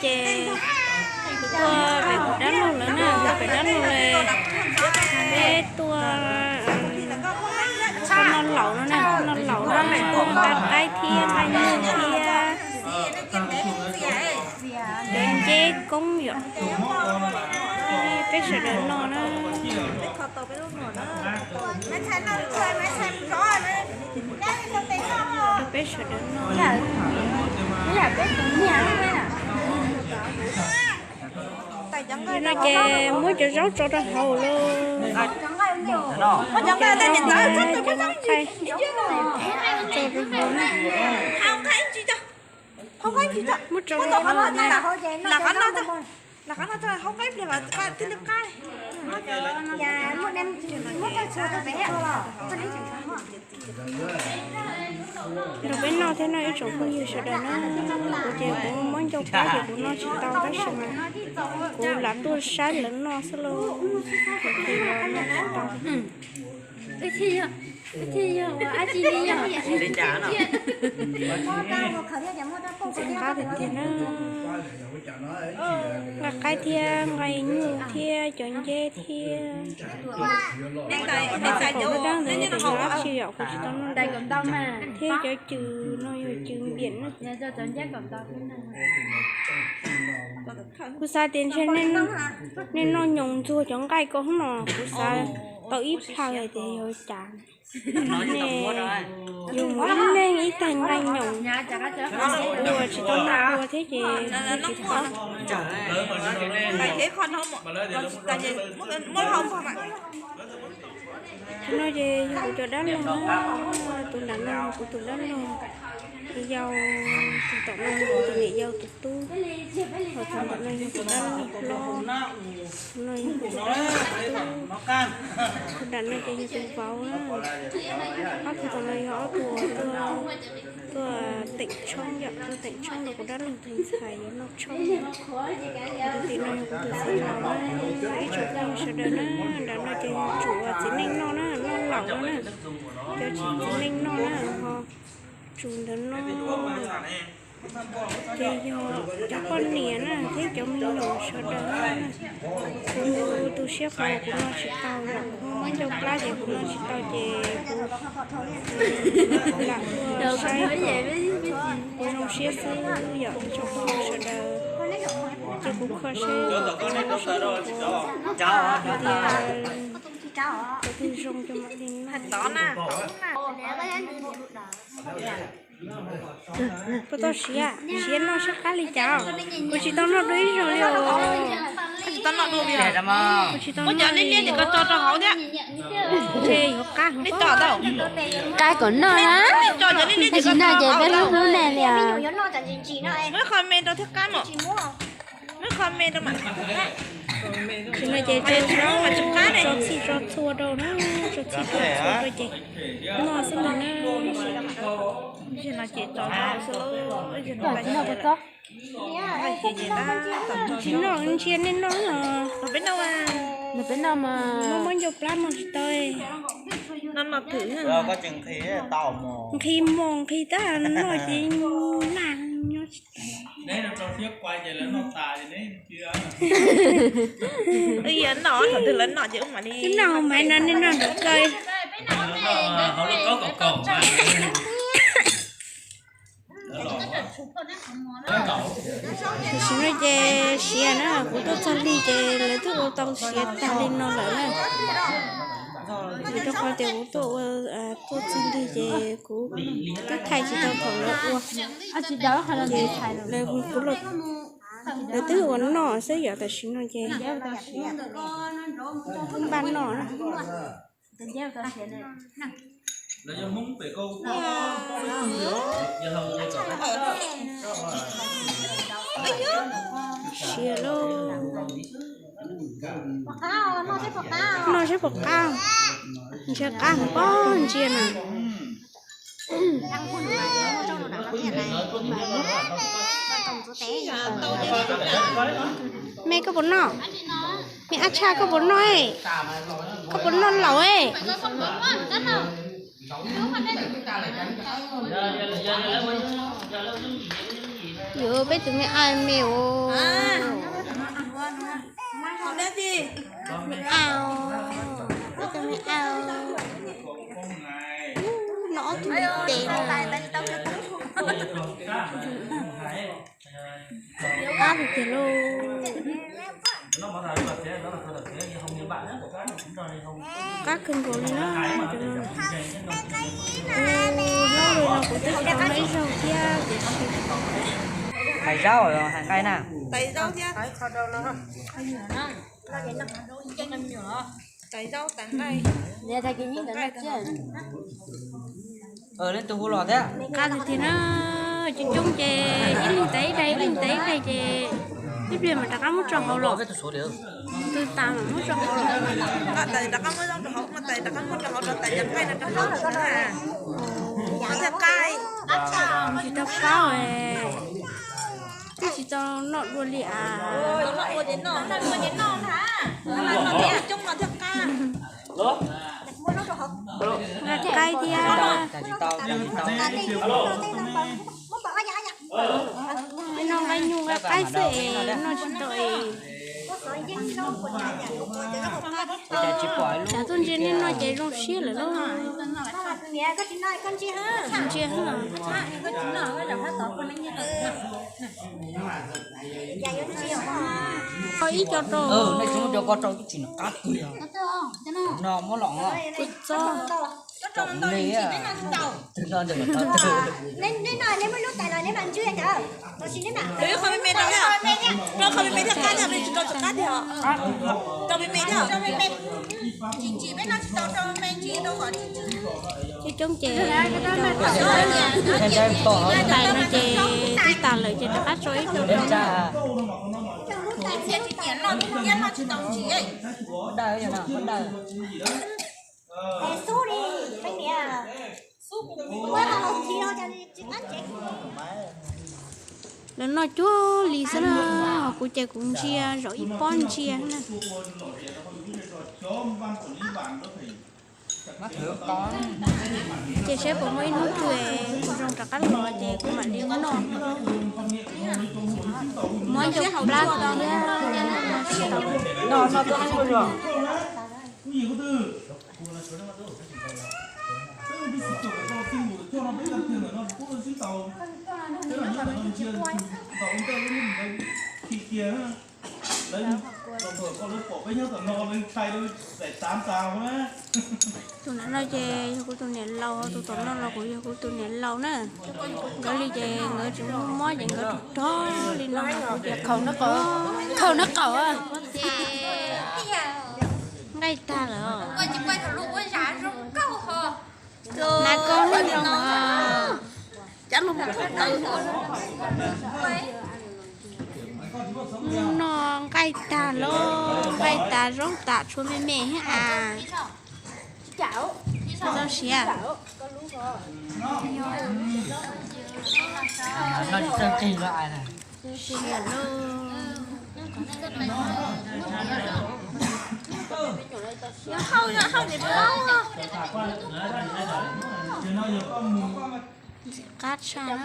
Ces tuaj pem kuv dab laug lawv na, tuaj pem dab laug lawv, peb tuaj noj laum no na, noj laum na, nqa qaib thiab nqa nyuj thiab cov nceb koob yom. Peb sawv daws noj na. Peb sawv daws noj. No ces muab cov zaub tso rau hauv lauj. Cov nqaij tso rau hauv na. Muab tso rau hauv na. Rau peb noj thiab noj ib tsoom phooj ywg sawv daws na. Kuv ces kuv muab ncau plab ces kuv noj tsis tau tab sis mas kuv lam tuaj saib lawv noj xwb lauj. Kuv ces noj tsis tau. Ntxim qab tiag tiag na. Nqa qaib thiab nqa nyuj thiab cov nceb thiab. Cov dab ntawd yog cov dab tsi yom, kuv tsis tau noj. Thiab cov cws no yog cws npiam na. Kuv xav tias ntshe nej noj nyoos ntxuag cov nqaij ko no, kuv xav tau ib plhaw hais tias yog cas. Nej yug mus ib leeg ib tag nqaij nyoos, ua tsis tau noj ua thiab ces tsis tau. Tus no ces yog kuv cov dab laug na, tus nram no yog kuv tus dab laug, tus yau, tus tom no yog kuv tus niam yau tus tub, ho tus nram no yog tus dab laug hlob, tus no yog kuv tus dab laug tub, tus nram no ces yog tus vauv na. Ob tug tom no yog ob tug tuaj, tuaj teem tshoob yom, tuaj teem tshoob rau kuv dab laug tus ntxhais yuav noj tshoob. Tus tim no yog kuv tus txiv laus na, ib tsoom phooj ywg sawv daws na, nram no ces yog tsum txiv neej noj na, noj laum no na, cov tsis txiv neej noj na, ho tsum ntawd noj. Ces yog cov poj niam na thiab cov me nyuam sawv daws na, kuv tu siab qhov kuv noj tsis tau yom, kuv muab ncau plab ces kuv noj tsis tau ces kuv lam ua saib kom kuv zoo siab xwb yom, ib tsoom phooj ywg sawv daws. Ces kuv kho seb tias cov twg zoo cov mam li noj. Puas tau siav, siav noj siab qab li cas? Kuv tsis tau noj dua ib zaug li os. Kuv tsis tau noj. Ntshe yuav qab. Qab kom noj na. Tab sis noj ces peb hlub hlub nej li os. Tsis no ces tso txhij tso txhua rau na, tso txhij tso txhua rau ces noj xwb ntag na. Tsis noj ntsia nej noj los. Nws peb noj mas muab muab ncau plab noj tsis tau. Nqhis mos nqhis tab noj ces nag nyob tsis. Twb noj maiv no nej noj ntawm kawg. Tam sim no ces siav na, kuv tuaj txog lig ces lawv twb ua tau siav tag li no lawm na. Vim rau qhov tias kuv tuaj ua, tuaj txog lig ces kuv twb thaij tsis tau thaum lawv ua. Ces lawv, kuv, lawv twb ua noj xwb yom, tam sim no ces npaj noj na. Siav lauj. Noj seb puas qab, ntshe qab pob ntsia na. Me koj puas noj? Me Ab Tshaj koj puas noj? Koj puas noj laum? Yuav peb tus me ai me os. Me ai os, peb tus me ai os. No ob tug ntiv tes na. Qab tiag tiag lauj. Qab kawg nkaus li na. Tus no, tus hlob li no kuv twb tsis tau noj ib zaug thiab tiam sis hais zaub hais nqaij na. Leej twg hu los thiab? Qab tiag tiag na, coob coob ces ib leeg tais ib daig, ib leeg tais ib daig ces ib pliag mas rov qab muab tso hauv los. Tus tas mas muab tso hauv los. Tais rov qab muab zoo rau hauv, tais rov qab muab rau hauv rau tais cov nqaij no rau hauv na. Thiaj qab. Tsis tau paub, twb tsis tau noj dua li as. Nqa qaib thiab. Nqa qaib nyuj nqa qaib xwb es noj tsis tau es. Tsam tuaj ntsia nej noj ces zoo siab lawm lauj. Ntsia. Koj ib co rau. Nej tsis muab cov ko rau twb tsis noj qab twg. No muab los. Kuv txob. Qhov me me rau, rau qhov me me thiaj qab, rau tsis rau tsis qab tiag, rau me me thiab. Coob coob ces tais no ces twb tas lawm ces rov qab tso ib co rau. Lawv noj cuag li xwb na, ho kuv ces kuv ntsia zaum ib pob ntsia na. Ces saib puas muaj ib hnub twg zoo rov qab los ces kuv mam li noj. Muab cov plab thiab. Tus no ces yog kuv tus niam laus, tus tom no los kuv yog kuv tus niam laus na. Nkawd li ces nkawd tsis muaj mob ces nkawd rog rog li no. Khaum no qaum. Nqaij tag lawm. Nav koj hnub no. Noj nqaij tag lawm, nqaij tas zaub tas tshuav me me thiab as. Txoj siav. Siav lauj. Ntxim qab tshaj.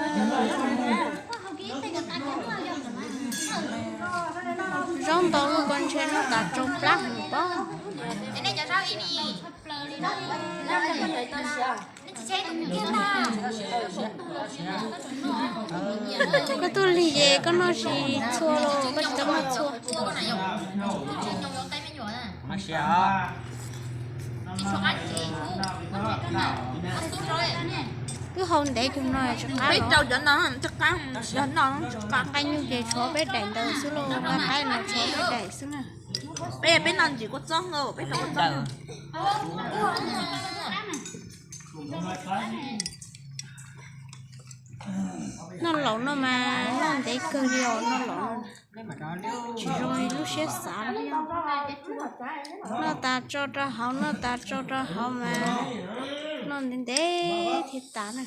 Zaub ntau lub ko ntshe noj tas tsau plab heev pob. Koj tuaj lig ces koj noj tsis txhua los koj tsis tau noj txhua. Wb hau ntev tus no tsis qab los. Nqaij nyuj ces tshuav peb daim ntawd xwb lauj, nqaij qaib no tshuav peb daim xwb na. Peb, peb noj ntsis kua txob nkaus, peb noj kua txob. Noj laus no mas noj ntev kawg li os, noj laus no tsis zoo li lub siab xav li. Noj tas tso rau hauv, noj tas tso rau hauv mas noj ntev ntev thiaj tas na.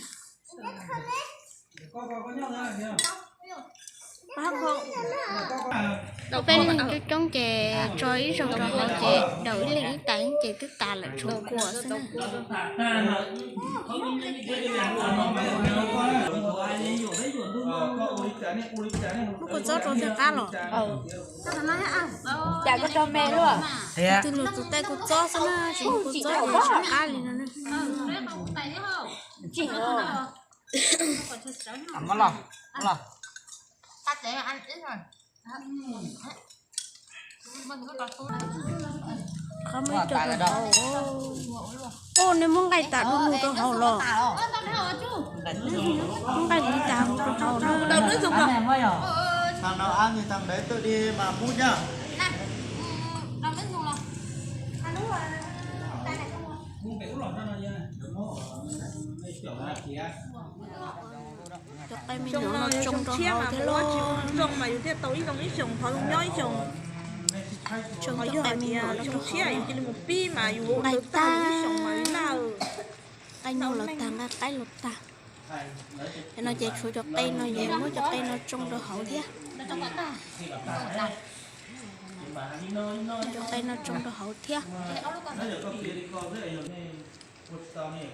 Peb leeg coob coob ces tso ib zaug rau hauv ces daus ib leeg ib tais ces twb tas lawm, tshuav kua xwb na. Muab kua txob rau thiaj qab los. Cas koj rau me luaj. Tus nus tus tais kua txob xwb na, tsis muaj kua txob ces tsis qab li no. Qhov muab ib co rau hauv. Ua, nej muab nqaij tas du lug rau hauv los? Muab nqaij tas rau hauv na. Cov qe me nyuam no tsoo rau hauv thiab los? Zoo mas yus thiaj tau ib zoo ib xyoos, thov zoo nyob ib xyoos. Tsoo cov qe me nyuam no tsoo tshiab, yus cia li mus pib mas yus nqaij tag ib xyoos mas li na. Nqaij nyuj los tag, nqaij qaib los tag. Cov no ces tshuav cov qe no, yus muab cov qe no tsoo rau hauv thiab. Cov qe no tsoo rau hauv thiab.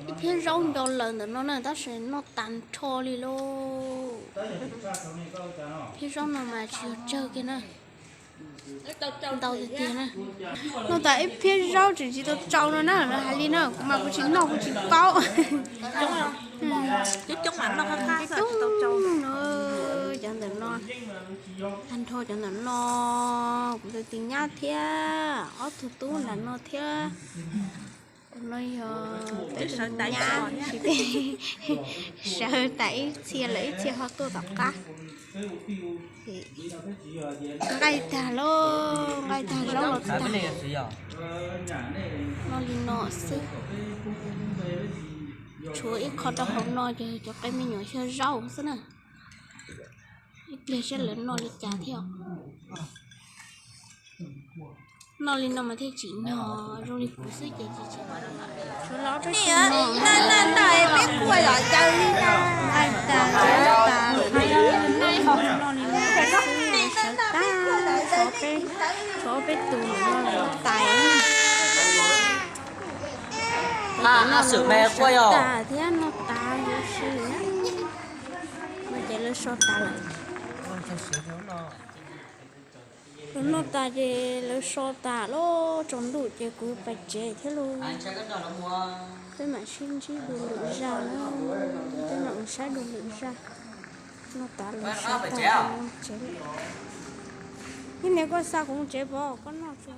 Ib phiab zaub nco lawm ntawm no na, tab sis noj tas nrho li lauj. Phiab zaub no mas tsis yog tsawg kiag na. Ntau tiag tiag na. Noj tas ib phiab zaub tseem tsis tau tsau no na, hais li na, kuv mas kuv tsis noj kuv tsis paub. Coob no, cov ntawm no, tag nrho cov ntawm no, kuv tus tij nyab thiab ob tug tub nram no thiab. Tus no yog peb tus nyab, sawv tas ib txhia lawm ib txhia ho tuaj tom qab. Nqaij tag lauj, nqaij tag zaub los tag. Noj li no xwb. Tshuav ib qho rau hauv no ces cov qe me nyuam xyaw zaub xwb na. Ib pliag saib lawv noj li cas thiab. Noj li no mas thiaj tsim nyog, zoo li kuv xwb ces tsis tsim nyog. Tshuav los peb tug no, nqaij tas zaub tas, noj li no xwb, sawv tag, tshuav peb, tshuav peb tus no tais. Sawv tas thiab noj tas huv si. No ces lawv so tas lawm. Lawv noj tas ces lawv so tas lawm, tsaus ntuj ces kuv pais tsev thiab lauj. Peb mam sib ntsib dua lwm zaj na, peb mam mus saib dua lwm zaj. Noj tas lawv so tas lawm, tsev lawm. Ib niag koj xa kuv mus tsev pov koj noj tso.